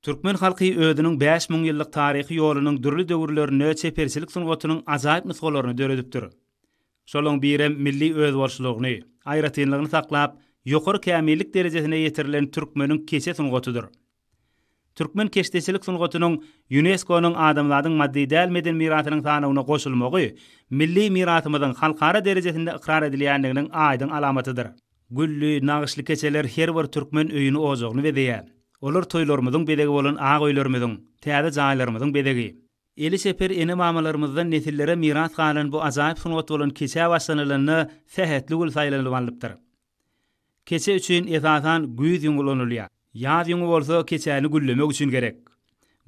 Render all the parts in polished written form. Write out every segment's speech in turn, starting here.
Türkmen halky özüniň 5000 ýyllyk taryhy ýolunyň dürli döwürlerinde çeperçilik sungatynyň ajaýyp nusgalaryny döredipdir. Şolaň birem milli özboluşlylygyny, aýratynlygyny saklap, ýokary kämillik derejesine ýetirilen türkmeniň keçe sungatydyr. Türkmen keşdeçilik sungatynyň ÝUNESKO-nyň Adamzadyň maddy däl medeni mirasynyň sanawyna goşulmagy milli mirasymyzyň halkara derejesinde ykrar edilýändiginiň aýdyň alamatydyr. Gülli, nagyşly keçeler her bir türkmen öýüni-ojagyny bezeýär. Olar toýlarymyzyň bezegi bolan ak öýlerimiziň, täze jaýlarymyzyň bezegi. Eli çeper ene-mamalarymyzdan nesillere miras galan bu ajaýyp sungat bolan keçä başlanylanda sähetli gül saýlanylyp alnypdyr. Keçe üçin, esasan, güýz ýüňi ulanylýar. Ýaz ýüňi bolsa keçäni güllemek üçin gerek.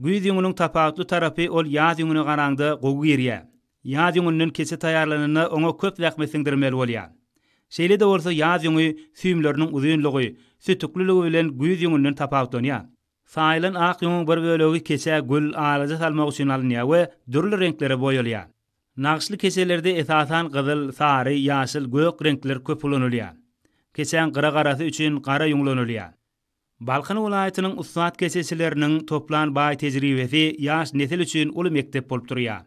Güýz ýüňüniň tapawutly tarapy ol ýaz ýüňüne garaňda gowy girýär. Ýaz ýüňünden keçe taýýarlananda oňa köp zähmet siňdirmeli bolýar. Şeýle-de bolsa ýaz ýüňi süýümleriniň uzynlygy, sütükliligi bilen güýz ýüňünden tapawutlanýar. Saýylan ak ýüňüň bir bölegi keçä gül, alaja salmak üçin alynýar we dürli reňklere boýalýar. Nagyşly keçelerde esasan gyzyl, sary, ýaşyl, gök reňkler köp ulanylýar. Keçäň gyra garasy üçin gara ýüň ulanylýar. Balkan welaýatynyň ussat keçeçileriniň toplan baý tejribesi ýaş nesil üçin uly mekdep bolup durýar.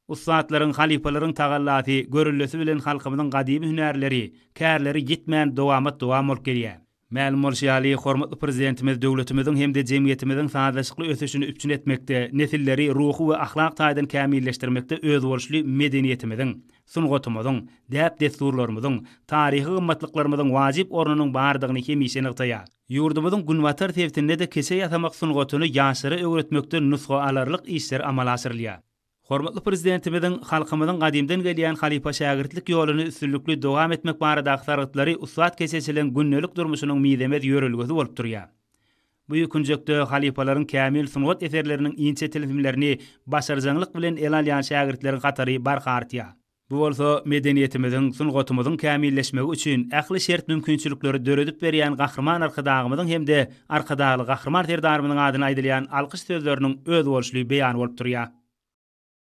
Ussatlaryň, halypalaryň tagallasy, görellesi bilen halkymyzyň gadymy hünärleri, kärleri ýitmän dowamat-dowam bolup gelýär. Mälim bolşy ýaly, hormatly Prezidentimiz döwletimiziň hem-de jemgyýetimiziň sazlaşykly ösüşini üpjün etmekde, nesilleri ruhy we ahlak taýdan kämilleşdirmekde özboluşly medeniýetimiziň, sungatymyzyň, däp-dessurlarymyzyň, taryhy gymmatlyklarymyzyň wajyp ornunyň bardygyny hemişe nygtaýar. Ýurdumyzyň günbatar sebitinde-de keçe ýasamak sungatyny ýaşlara öwretmekde nusga alarlyk işler amala aşyrylýar. Hormatly Prezidentimiziň halkymyzyň gadymdan gelýän halypa-şägirtlik ýoluny üstünlikli dowam etmek baradaky sargytlary ussat keçeçiligiň gündelik durmuşynyň mizemez ýörelgesi bolup durýar. Bu künjekde halypalaryň kämil sungat eserleriniň inçe tilsimlerini başarjaňlyk bilen ele alýan şägirtleriň hatary barha artýar. Bu bolsa medeniýetimiziň, sungatymyzyň kämilleşmegi üçin ähli şert-mümkinçilikleri döredip berýän Gahryman Arkadagymyzyň hem-de Arkadagly Gahryman Serdarymyzyň adyna aýdylýan alkyş sözleriniň özboluşly beýany bolup durýar.